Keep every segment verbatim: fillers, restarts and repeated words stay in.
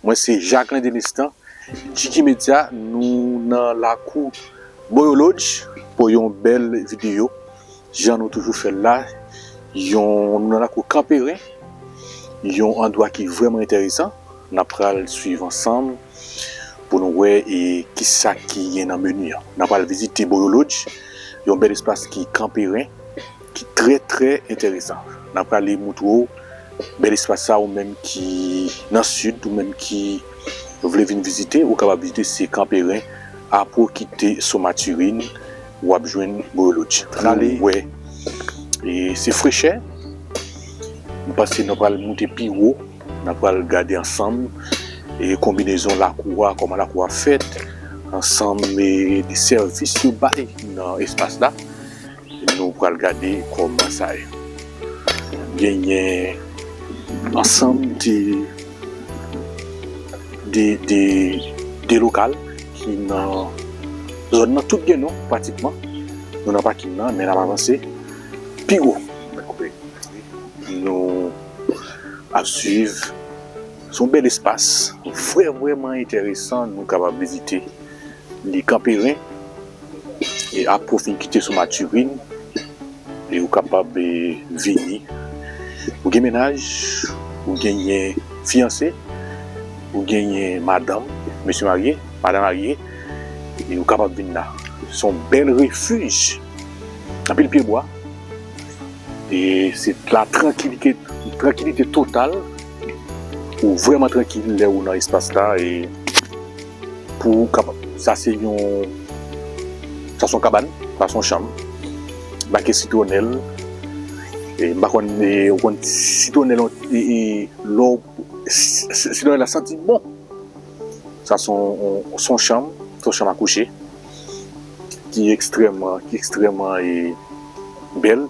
Mwen se Jacquelin Delestan, Jiki Media, nou nan lakou Boyo Lodge pou yon bèl videyo. Jan nou toujou fè l la, yon, nou nan lakou Kanperen, yon andwa ki vrèman enteresan. N ap pral swiv ansanm pou nou wè e kisa ki gen nan meni an. N ap pral vizite Boyo Lodge, yon bèl espas ki Kanperen, ki trè, trè enteresan. N ap prale moutre w bèl espas sa, ou menm ki nan sid, ou menm ki vle vin vizite, ou kapab vizite, se Kanperen, apre w kite Somaturin, w ap jwenn Boyo Lodge. Prale wè, e se frechè. M panse nou pral moute pi wo, n ap pral gade ansanm e konbinezon lakou a, kòman lakou a fèt, ansanm e de sèvis yo bay nan espas la. Nou pral gade kòman sa ye. Genyen ansanm de, de, de, de lokal ki nan zòn nan, tout gen non, pratikman. Nou nan pakin nan, men n ap avanse pi wo. Nou ap swiv. Se yon bèl espas, vrè, vrèman enteresan, nou kapab vizite li Kanperen e apre w fin kite Somaturin, e ou kapab e, vini. Ou gen mennaj, ou genyen fiyanse, ou genyen madanm, mesye marye, madanm marye, e ou kapab vin la. Se yon bèl refij, anpil pyebwa, e se la trankilite, trankilite total. Ou vrèman trankil lè ou nan espas la. E pou w kapab, sa se yon, sa se yon kabann, sa se yon chanm. Bake sitwonèl. E m pa konn, e, ou konn sitwonèl, e, e, lè w, si- si- sitwonèl la santi bon. Sa se yon, se yon chanm, se yon chanm a kouche ki ekstrèmman, ki ekstrèmman e, bèl.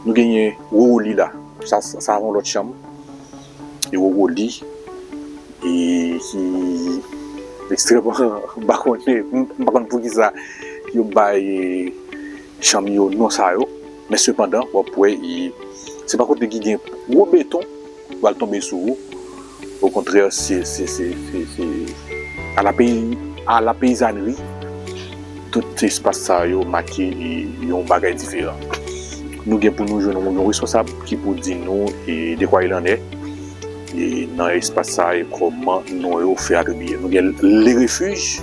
Nou genyen Wowoli la. Sa, sa, sa yon lòt chanm. E Wowoli, e ki ekstrèmman, m pa konnen, m pa konn poukisa yo bay e, chanm yo non sa yo. Men sepandan, w ap wè, e, se pa kote ki gen gwo beton, pral tonbe sou ou. Okontrè, se, se, se, se, se à la peyi, à la paysannerie. Tout espas sa yo make e, yon bagay diferan. Nou gen pou nou jwenn yon, yon responsab ki pou di nou e, de quoi il en est e, nan espas sa e kòman non yo fè atribiye. Nou gen Le Refuge,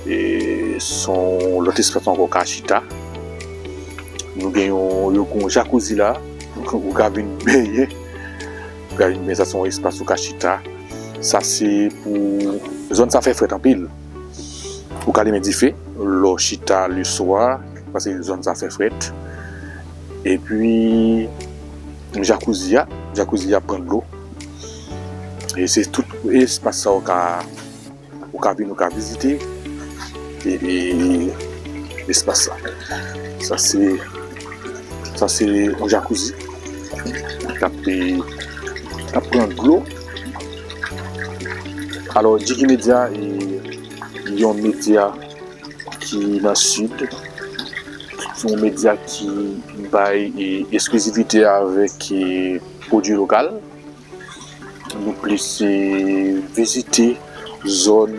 e, se yon lòt espas ankò ka chita. Nou gen yon, yo gen yon jakouzi la, ou ka vin benyen. Ou ka vin benyen, sa se yon espas ou ka chita. Sa se pou, zòn sa fè frèt anpil. Ou ka limen dife lè w chita leswa, paske zòn sa fè frèt. Epi, jakouzi a, jakouzi a pran dlo. E se tout espas sa ou ka, ou ka vin, ou ka vizite. E, e espas sa. Sa se, sa se yon jakouzi k ap, e, k ap pran dlo. Alò, Jiki Media, e, yon medya ki nan sid. Se yon medya ki bay, e, eksklizivite avèk, e, pwodui lokal. Nou plis, e, vizite zòn,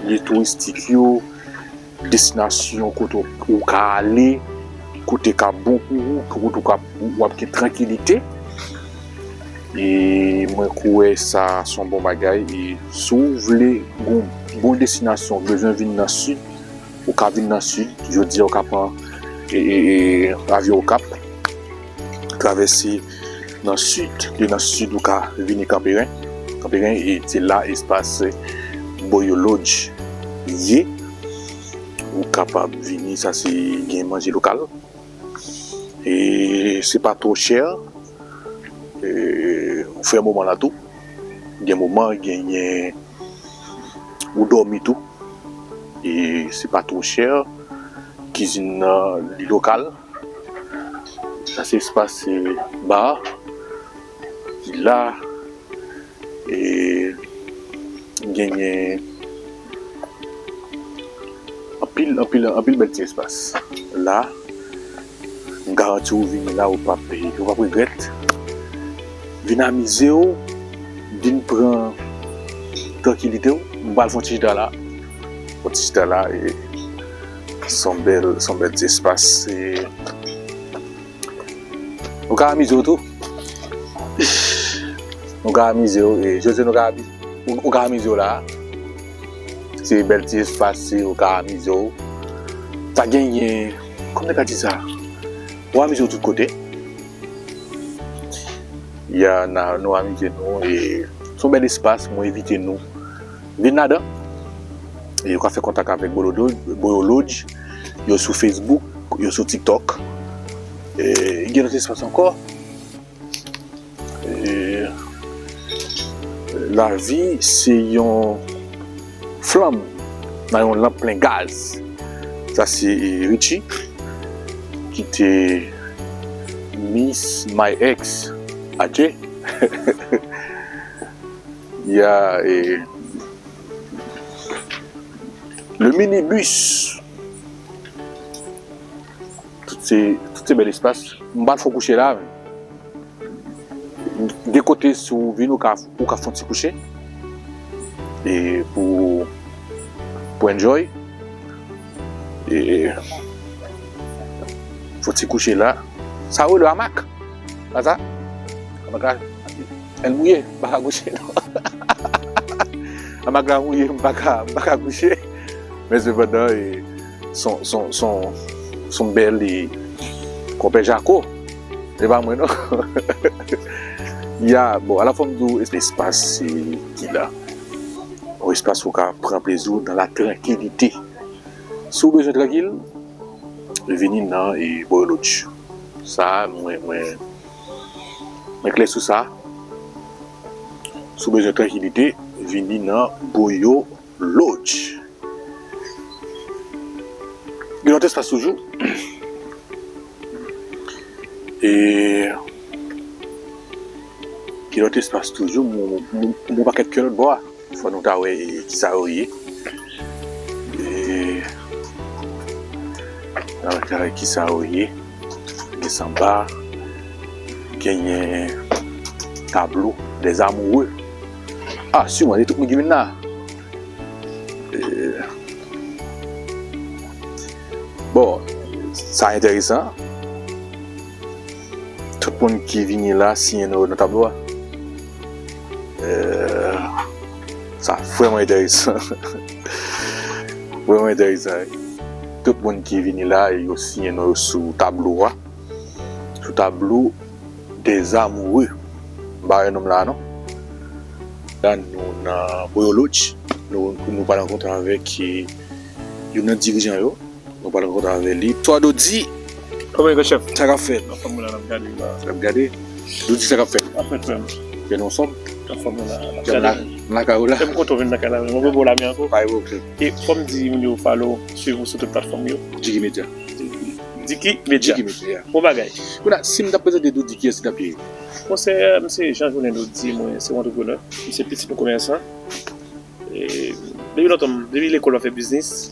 lye touristik yo, destinasyon kote w, ou ka ale, kote k ap bon pou ou, kote w ka, w ap gen trankilite. E mwen kwè sa se yon bon bagay. E si w vle yon bon destinasyon, ou bezwen vin nan sid, ou ka vin nan sid. Jodi a, ou ka pran, e, e, e, avyon Okap, travèse nan sid. E nan sid, ou ka vini Kanperen. Kanperen, e se la espas Boyo Lodge ye. Ou kapab vini, sa se gen manje lokal. E se pa twò chè. E ou fè moman la tou. Gen moman, genyen ou dòmi tou. E se pa twò chè. Kizin nan li lokal. Sa se espas, e, ba ki la. E genyen anpil, anpil, anpil bèl ti espas la. M garanti w vini la, ou p ap, ou p ap regrèt. Vin amize w, vin pran Trankilite w, m pral fè yon ti chita la. Yon ti chita la, e, se yon bèl, se yon bèl ti espas. E, ou ka amize w tou. Ou ka amize w, e, jodi nou ka, ou, ou ka amize w la. Se bèl ti espas, se ou ka amize w. Sa genyen, kòman ka di sa? Ou amize w tout kote. Ya, na, nou amize nou, e se yon bèl espas, mwen envite nou vin ladan. E ou ka fè kontak avèk Boyo Lodge, Boyo Lodge, yo sou Facebook, yo sou TikTok. E gen lòt espas ankò. E, lavi se yon flanm nan yon lanp plen gaz. Sa se, e, Richie ki te Miss My Ex. Adje. Ya, e, le minibus. Tout se, tout se bèl espas. M pa t fò kouche la, men. De kote, si w vin, ou ka, ou ka fè yon ti kouche. E pou, pou enjoy. E fè yon ti kouche la. Sa yo rele amak. Pa sa? Amak la, lè l mouye, m pa ka kouche, non. Amak la mouye, m pa ka, m pa ka kouche. Men sepandan, e, son, son, son, son bèl, e, konpè Jako. Se pa mwen, non. Ya, bon, ala fò m di w, espas, e, ki la. Yon espas ou ka pran plezi w nan la trankilite. Si w bezwen trankil, vini nan, e, Boyo Lodge. Sa, mwen, mwen, mwen klè sou sa. Si w bezwen trankilite, vini nan Boyo Lodge. Gen lòt espas toujou. E gen lòt espas toujou, m, m, m, m, yon pakèt ke lòt bò a. Fò nou ta wè, e, kisa yo ye. E, ta wè, ta wè kisa yo ye. Gen sanba, genyen tablo des amoureux. Ah, siman, se tout moun ki vin la. E, bon, sa enteresan. Tout moun ki vini la siyen non yo nan tablo a. Eh, sa vrèman enteresan. Vrèman enteresan. Tout moun ki vini la, yo siyen non yo sou tablo a. Sou tablo des amoureux. M pa wè nonm la non. La nou nan Boyo Lodge. Nou, nou pral rankontre avèk, eh, youn nan dirijan yo. Nou pral rankontre avè li. Twa Dodi. Kòman e, chèf? Sa k ap fèt? Anfòm la, n ap gade la. N ap gade. Dodi, sa k ap fèt? Ap fèt, frè m. Kè nou anfòm? Anfòm la, n ap gade. Kè m la, m lakay ou la. Kè m kontan vin lakay la, mwen, mwen, mwen la, men ankò. Pa gen pwoblèm. E fò m di moun yo follow, swiv ou sou tout platfòm yo. Diki Media. Diki Media. Diki Media. Bon bagay. Kounye a, si m t ap prezante Dodi, kiyès li t ap ye? Bon, se, euh, m se Jean Journel Dodi, mwen se yon antreprenè. M se pitit yon komèsan. E, depi lontan, depi lekòl, m ap fè biznis.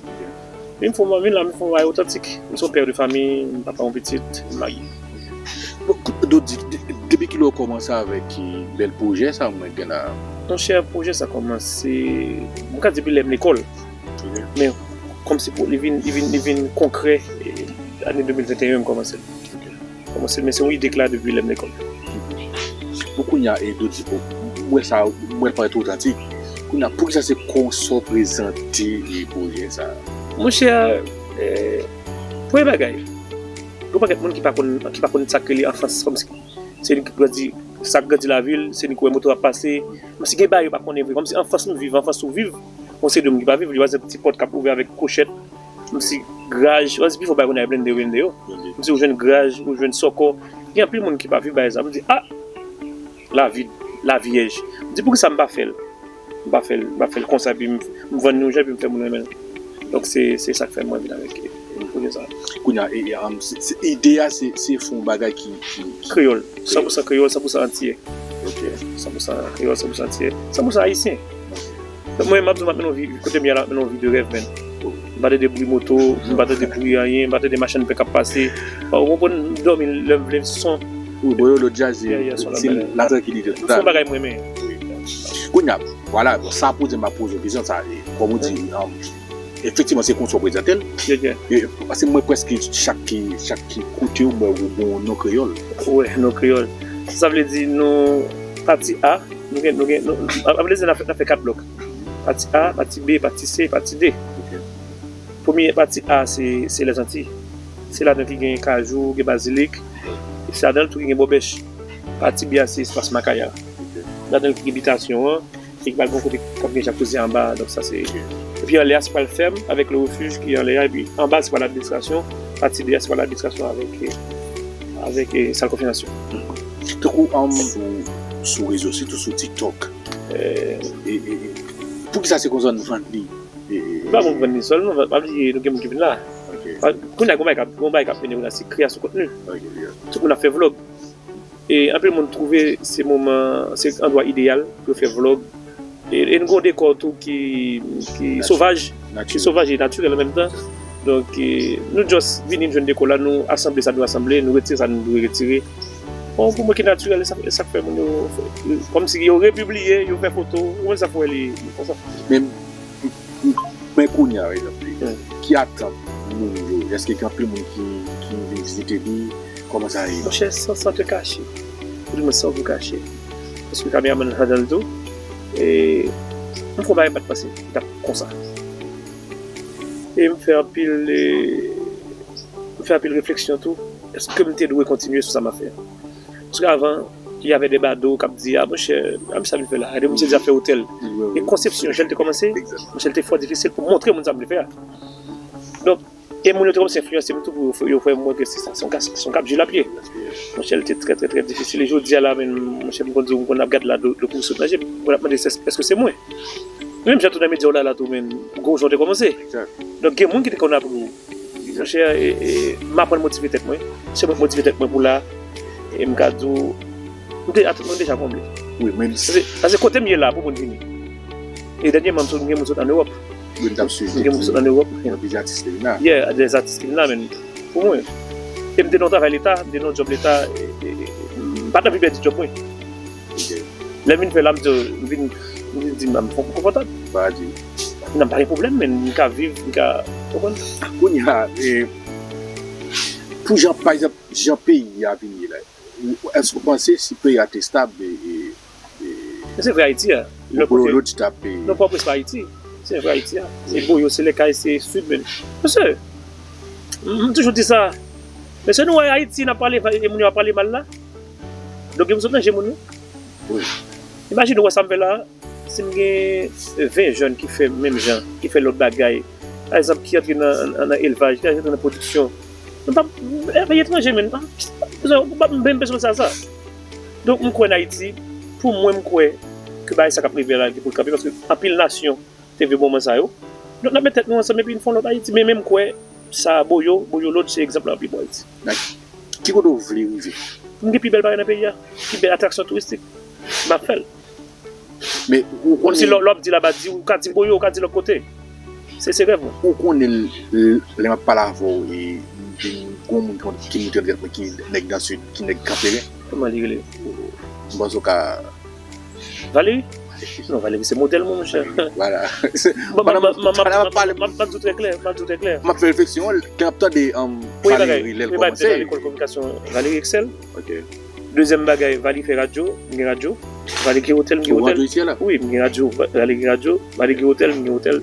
E m fè, m vin la, m fè yon bagay otantik. M se yon pè de fanmi, m papa yon pitit, m marye. Bon, kout, Dodi, de-, depi kilè w kòmanse avèk, eh, bèl pwojè sa mwen gen la? Monchè, pwojè sa kòmanse, m ka di depi lè m lekòl. Ok. Men, kòmsi pou, li vin, li vin, li vin konkrè, eh, ane de mil venteyen, m kòmanse l. Ok. Kòmanse, men se yon ide k la depi lè m lekòl. Bon, kounye a, e, Dodi, bon, m wè sa, m wè l parèt otantik. Kounye a, poukisa se konsa w prezante, e, pwojè sa? Monchè, e, premye bagay, gen yon pakèt moun ki pa konn, ki pa konn sa k rele anfans, kòmsi se li ki grandi, sa k grandi lavil, se li ki wè moto ap pase. Kòmsi gen bagay yo pa konnen vre, kòmsi anfans nou viv, anfans ou viv, yon seri de moun ki pa viv li, pa egzanp, ti pòt k ap ouvè avèk kwochèt, kòmsi graj, kòmsi pifò bagay kounye a blende yo, blende yo. Blende. Kòmsi ou jwenn graj, ou jwenn sòkò. Gen anpil moun ki pa viv bagay sa. M di, ah, lavi, lavi èj. M di, poukisa m pa fè l? M pa fè l, m pa fè l konsa, epi m, m vann li yon jan, epi m fè moun renmen l. Donk, se, se sa k fè mwen vin avèk, e, pwojè sa. Kounye a, e, e, um, se, se, ide a, se, se fè yon bagay ki, ki, ki kreyòl. San pou san kreyòl, san pou san antiyè. Ok. San pou san kreyòl, san pou san antiyè. San pou san ayisyen. Donk, mwen, m ap di w, m ap mennen yon vi, kote m ye a la, m ap mennen yon vi de rèv, menn. M pa tande bri moto, m pa tande bri anyen, m pa tande machann pen k ap pase. Ou konprann, m dòmi lè m vle, son. Wi, Boyo Lodge a, se, yeah, yeah, se la trankilite. M fè yon bagay mwen renmen. Kounye a, Vwala, bon, sa pou di m ap poze w kesyon sa, e, kòm ou di, um, efektivman, se konsa w prezante l. E, paske mwen prèske chak ki, chak ki koute w, mwen wè w gen yon non kreyòl. Wi, non kreyòl. Sa vle di nou, pati A, nou gen, nou gen, nou, sa vle di n ap fè, n ap fè kat blòk. Pati A, pati B, pati C, pati D. Premye pati A, se, se Lèzantiy. Se ladan ki gen kajou, gen bazilik. E se ladan l tou ki gen bòbèch. Pati B a, se espas Makaya. Ladan l ki gen bitasyon an. E ki pral gen kote k ap gen jakouzi anba. Donk sa se. Epi anlè a, se pral fèm avèk le refuj ki anlè a. Epi anba, se pral administrasyon. Pati D a, se pral administrasyon avèk, eh, avèk, eh, sal konfinasyon. Tankou, um, sou, sou rezo, sitou sou TikTok. Eh, e, e, e, poukisa se konsa nou vann li? E, e, Se pa moun vann li sèlman, pa, pa bliye nou gen moun ki vin la. Ok. Pa, kounye a, gon bagay k ap, gon bagay k ap mennen yo la, se kreyasyon kontni. Ok, yeah. Tout moun ap fè vlòg. E anpil moun twouve se moman, se andwa ideyal pou yo fè vlòg. E, e nou gen yon dekò tou ki, ki sovaj, ki sovaj e natirèl an menm tan. Donk, e, nou just vini, nou jwenn dekò la, nou asanble sa nou asanble, nou retire sa nou dwe retire. Bon, pou mwen ki natirèl, e sa, e sa k fè moun yo, kòmsi yo repibliye, yo fè foto, ou konn sa k fè li, li konsa. Men, men kounye a, pa egzanp, ki atant moun yo? Èske gen anpil moun ki, ki vin vizite li? Kòman sa ye? Monchè, san, san te kache. Ou di mwen san pou kache. Paske kameramann nan ladan l tou. E m fè yon bagay m pa t panse li t ap konsa. E m fè anpil, e, m fè anpil refleksyon tou. Èske m te dwe kontinye sou sa m ap fè a? Paske avan, y avè de bado k ap di, "A, monchè, a, sa vin fè la." Gade, misye di ap fè otèl. E konsepsyon, jan l te kòmanse, monchè, l te fò difisil pou montre moun sa m vle fè a. Donk, e moun yo te kòmanse enfliyanse m tou pou yo fè, yo fè m wè ke se sa, se yon gason, se yon k ap jwe lapye. Monchè, l te trè, trè, trè difisil. E jodi a la, menm, monchè, m konn di w, m konn ap gade la, dlo, dlo kouri sot nan je m. M konn ap mande, èske, èske se mwen? Menm jan tou nan medya w la, la tou, menm, gwo jan w te kòmanse. Donk, gen moun ki te konn ap ri w. Monchè, e, e, m aprann motive tèt mwen. Se mwen k motive tèt mwen pou la. E m ka di w, m te, mwen deja konble. Wi, men paske, paske kote m ye la, pou moun vini. E dènyèman, m sot, m gen moun sot ann Ewòp. Wi, m t ap swiv. M gen moun sot ann Ewòp. Gen plizyè atis ki vin la. Yeah, de atis ki vin la, men pou mwen. E m te nan yon travay leta, m te nan yon djòb leta, e, e, e, m pa t anvi pèdi djòb mwen. Lè m vin fè la, m di, m vin, m vin di, m fè m konfòtab. Pa di. M pa gen pwoblèm, men m ka viv, m ka, w konprann? Kounye a, e, pou jan, pa egzanp, jan peyi a vin ye la, ou, èske w panse si peyi a te estab, e, e, e, Men se vre Ayiti a. Lòt kote, lòt ti t ap, e, non, Pòtoprens pa Ayiti. Se vre Ayiti a. Se Boyo, se Lèkay, se Sid, men. Mesye, m, m toujou di sa. Mesye, nou wè Ayiti, n ap pale, e moun yo ap pale mal la. Donk, yo sot nan je moun yo. Wi. Imajine w wè sa m fè la. Si m gen ven jèn ki fè menm jan, ki fè lòt bagay, pa egzanp, ki antre nan, nan, nan elvaj, ki antre nan pwodiksyon, m p ap, e, peyi etranje, men, m pa, m pa bezwen, m pa bezwen sa, sa. Donk, m kwè n Ayiti, pou mwen, m kwè ke bagay sa k ap rive la, ki pou l kanpe, paske anpil nasyon te viv moman sa yo. Donk, n ap met tèt nou ansanm epi n fè yon lòt Ayiti. Men, men m kwè, Sa Boyo, Boyo Lodge se egzanp la anpil pou Ayiti. Ki kote w vle rive? Pou m gen pi bèl bagay nan peyi a, pi bèl atraksyon touristik, m ap fè l. Men ou konnen, si lè, lè w ap di laba, di, ou ka di Boyo, ou ka di lòt kote. Se, se rèv mwen. Ou konnen l, l, lè m ap pale avè w, e m gen yon moun ki, ki montre dèt mwen, ki nèg nan Sid, ki nèg Kanperen. Kòman li rele? M panse w ka Valérie? Non, Valérie se modèl mwen, monchè. Vwala. Bon, m ap di w trè klè, m ap di w trè klè. M ap fè refleksyon, lè m ap tande, um, Valérie, lè l kòmanse. Premye bagay, lekòl kominikasyon, Valérie Excel. Ok. Dezyèm bagay, Valérie fè radyo, m gen radyo. Valérie gen otèl, m gen otèl. Wi, m gen radyo, Valérie gen radyo, Valérie gen otèl, m gen otèl.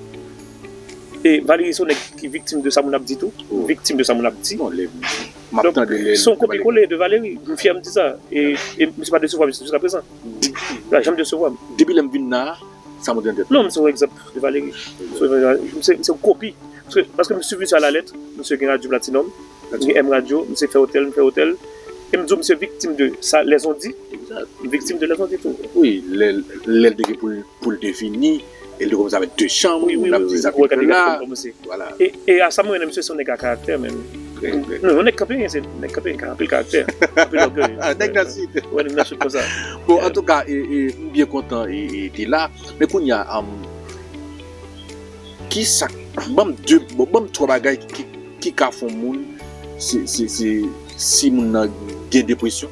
E Valérie se yon nèg ki viktim de sa moun ap di tou. Viktim de sa moun ap di. Donk, se yon kopi kole de Valérie. M fyè, m di sa. E, e misye pa desevwa m jiskaprezan. Li pa janm desevwa m. Depi lè m vin la, sa monte nan tèt mwen. Non, m se yon egzanp de Valérie. M se, m se yon kopi. Paske, paske m swiv misye alalèt, misye gen radyo Platinum, m gen M Radio, misye fè otèl, m fè otèl. E m di w, misye viktim de sa, lèzondi. M viktim de lèzondi tou. Wi, lè, lè l te gen pou l pou l te vini, e l te kòmanse avèk de chanm, wi, wi, l ap di sa ki fè la. Vwala. E, e a sa mwen renmen, misye se yon nèg a karaktè, menm. Trè, trè. Non, yon nèg kanpe, se nèg kanpe, anpil karaktè, anpil ògèy. Nèg nan Sid. Wè, nèg nan Sid konsa. Bon, antouka, e, e, m byen kontan, e, e, te la. Men kounye a, um, kisa, ban m de, bon, ban m twa bagay ki, ki ka fè yon moun, se, se, se, si moun nan gen depresyon,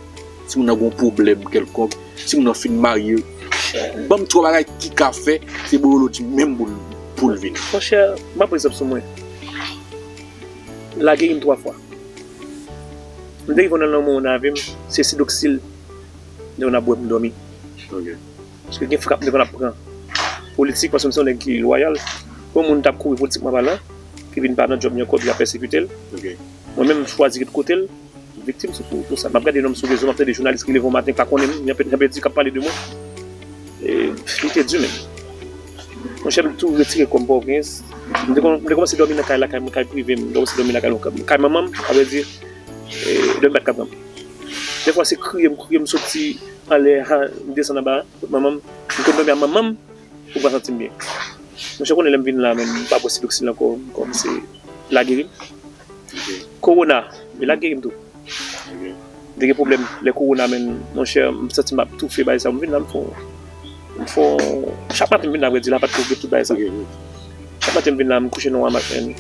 si moun nan gen yon pwoblèm kèlkonk, si moun nan fin marye, Ban m twa bagay ki ka fè se Boyolodji menm pou l, pou l vini. Monchè, m ap pran egzanp sou mwen. Lageri m twa fwa. M te rive nan lanmou nan vi m, se sidoksil, lè yo n ap bwè pou m dòmi. Ok. Paske gen fwa m te konn ap pran politik, paske m se yon nèg ki lwayal. Pou yon moun t ap kouri politik mwen pa la, ki vin pa nan djòb li ankò, epi y ap pèsekite l. Ok. Mwen menm, m chwazi ret kote l, viktim sou kou, tou sa. M ap gade non m sou rezo, m ap tande jounalis ki leve yon maten, pa konnen m, y ap, y ap di k ap pale de mwen. E, li te di menm. Monchè, m tou retire kò m Pòtoprens. M te kon-, m te kòmanse dòmi nan kay lakay mwen, kay prive m, m te kòmanse dòmi lakay mwen, kay manman m, sa vle di, e, dòmi pa t ka pran m. Dèfwa se kriye m, kriye m soti anlè, ha, m desann anba, kot manman m, m konn dòmi a manman m, pou m ka santi m byen. Monchè, konnen lè m vin la, menm, m pa bwè sidoksil ankò, m kòmanse lageri m. Ok. Kowona, li lageri m tou. Ok. M te gen pwoblèm lè kowona, menm, monchè, m santi m ap toufe, bagay sa, m vin la, m fè yon, m fè yon, chak maten m vin la, vrè di, la pa t twò gen tout bagay sa. Ok, wi. Chak maten m vin la, m kouche nan yon amak, menm.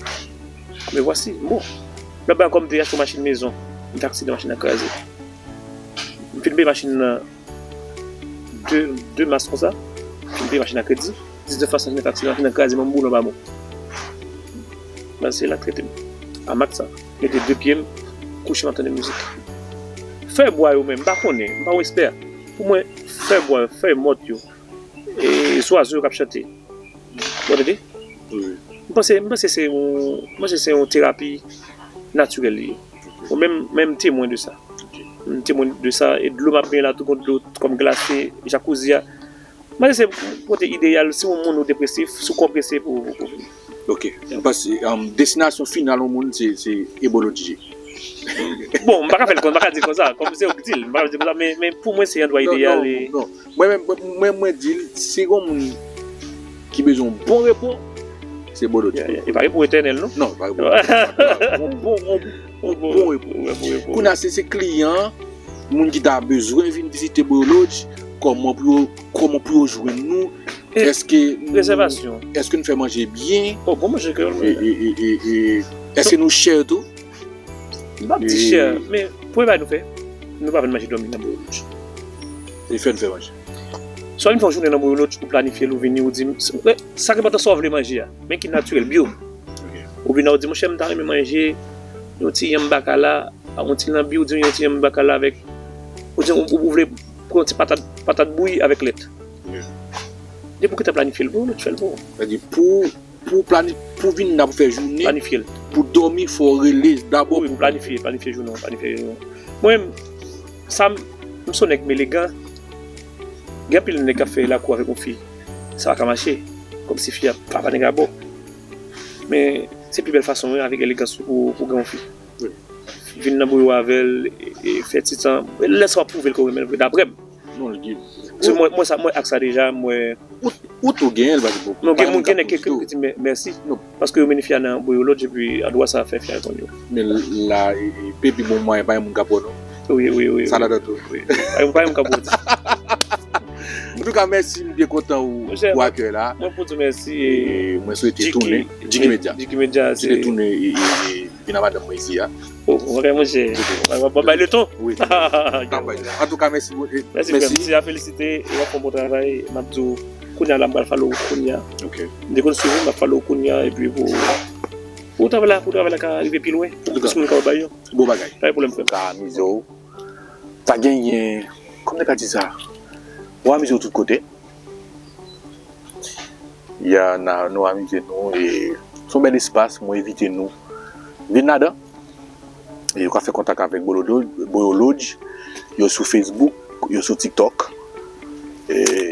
Me vwasi, bon. Lòt bagay ankò, m te achte yon machin mezon, m fè aksidan, machin nan kraze. M fin peye machin nan, de, de mas konsa, m peye machin nan kredi. Diznèf mas, diznèf aksidan, machin nan kraze, m boule anba mwen. Baz se la trete m. Amak sa. Mete de pye m, kouche m ap tande mizik. Fèy bwa yo menm, m pa konnen, m pa yon ekspè. Pou mwen, fèy bwa yo, fèy mòt yo, e zwazo yo k ap chante. Ou tande? Wi. M panse, m panse se yon, m panse se yon terapi natirèl li ye. Mwen menm, menm temwen de sa. Ok. M temwen de sa, e dlo m ap benyen la tou gon dlo kòm glase, jakouzi a. M panse se kote ideyal, si yon moun ou depresif, si w konprese pou, pou, pou vini. Ok. M panse, um, destinasyon final yon moun, se, se Eboloji. Bon, m pa ka fè l kon, m pa ka di l konsa, kòm se ou k di l, m pa ka di l konsa, men, men pou mwen se andwa ideyal. Non, non, non. Mwen menm, mwen, mwen, mwen di l, si gon moun ki bezwen yon bon repo, se Bolo Tchoukou. E pa repo etènèl, non? Non, pa repo etènèl. Yon bon, yon, yon bon repo. Yon bon repo. Kounye a, se, se kliyan, moun ki ta bezwen vin vizite Boyo Lodge, kòman pou yo, kòman pou yo jwenn nou? Èske nou, rezèvasyon, èske nou fè manje byen? Oh, bon manje kreyòl, mwen. E, e, e, e, e, èske nou chè tou? M p ap di chè, men premye bagay nou fè, nou pa vin manje dòmi nan Boyo Lodge. E fè n fè manje. Swa vin fè yon jounen nan Boyo Lodge, ou planifye l, ou vini, ou di m, sa ki enpòtan sa w vle manje a, men ki natirèl, byo. Ok. Ou vin la, ou di, monchè, m ta renmen manje yon ti yanm bakala, yon ti lanbi, ou di m yon ti yanm bakala avèk, ou di, ou, ou vle pran yon ti patat, patat bouyi avèk lèt. Ok. Depi w gentan planifye l pou ou, nou t fè l pou ou. Sa di pou pou plani-, pou vin la pou fè jounen, planifye l, pou dòmi, fò w rele dabò. Wi, pou planifye, planifye jounen w, planifye jounen w. Mwen menm, sa m, m se yon nèg m elegan. Gen anpil nèg k ap fè lakou avèk yon fi. Sa pa ka mache. Kòmsi fi a pa, pa nèg abò. Men se pi bèl fason wi, avèk elegans ou pou, pou gen yon fi. Wi. Vin nan bouyo avè l, e, e fè ti tan. Lè sa w ap pwouve l ke w renmen l vre, daprè m. Non, li gen. Paske mwen, mwen sa, mwen ak sa deja, mwen. Ou, ou tou genyen l, paske bon. Non, gen moun, gen nèg ki, ki di mè-, mèsi. Non. Paske yo mennen fi a nan Boyo Lodge, epi andwa sa fè fi a reponn yo. Men la, e, e, pi, pi bon mwayen, pa gen moun k ap wè w, non. Wi, wi, wi. Sa ladan tou. Wi. Pa gen, pa gen moun k ap wè w. Antouka, mèsi, m byen kontan ou, pou akèy la. Mwen pou di mèsi, e, mwen swete tounen. Jiki Media. Jiki Media, se tounen, e, e, e, vin a madanm mwen isi a. Oh, mwen, monchè, w ap bay leton. Wi. Antouka, mèsi. Mèsi, frè m. Ti a felisite, w ap fè yon bon travay. M ap di w, kounye a la, m pral follow w kounye a. Ok. M te konn swiv ou, m ap follow w kounye a, epi pou, pou travay la, pou travay la ka rive pi lwen, pou plis moun ka wè bagay yo. Bon bagay. Pa gen pwoblèm, frè m. Ou ka amize w. Pa genyen, kòman m te ka di sa? Ou amize w tout kote. Ya, na, nou amize nou, e se yon bèl espas, mwen envite nou vin ladan. E yo ka fè kontak avèk Boyo Lodge, Boyo Lodge, yo sou Facebook, yo sou TikTok. E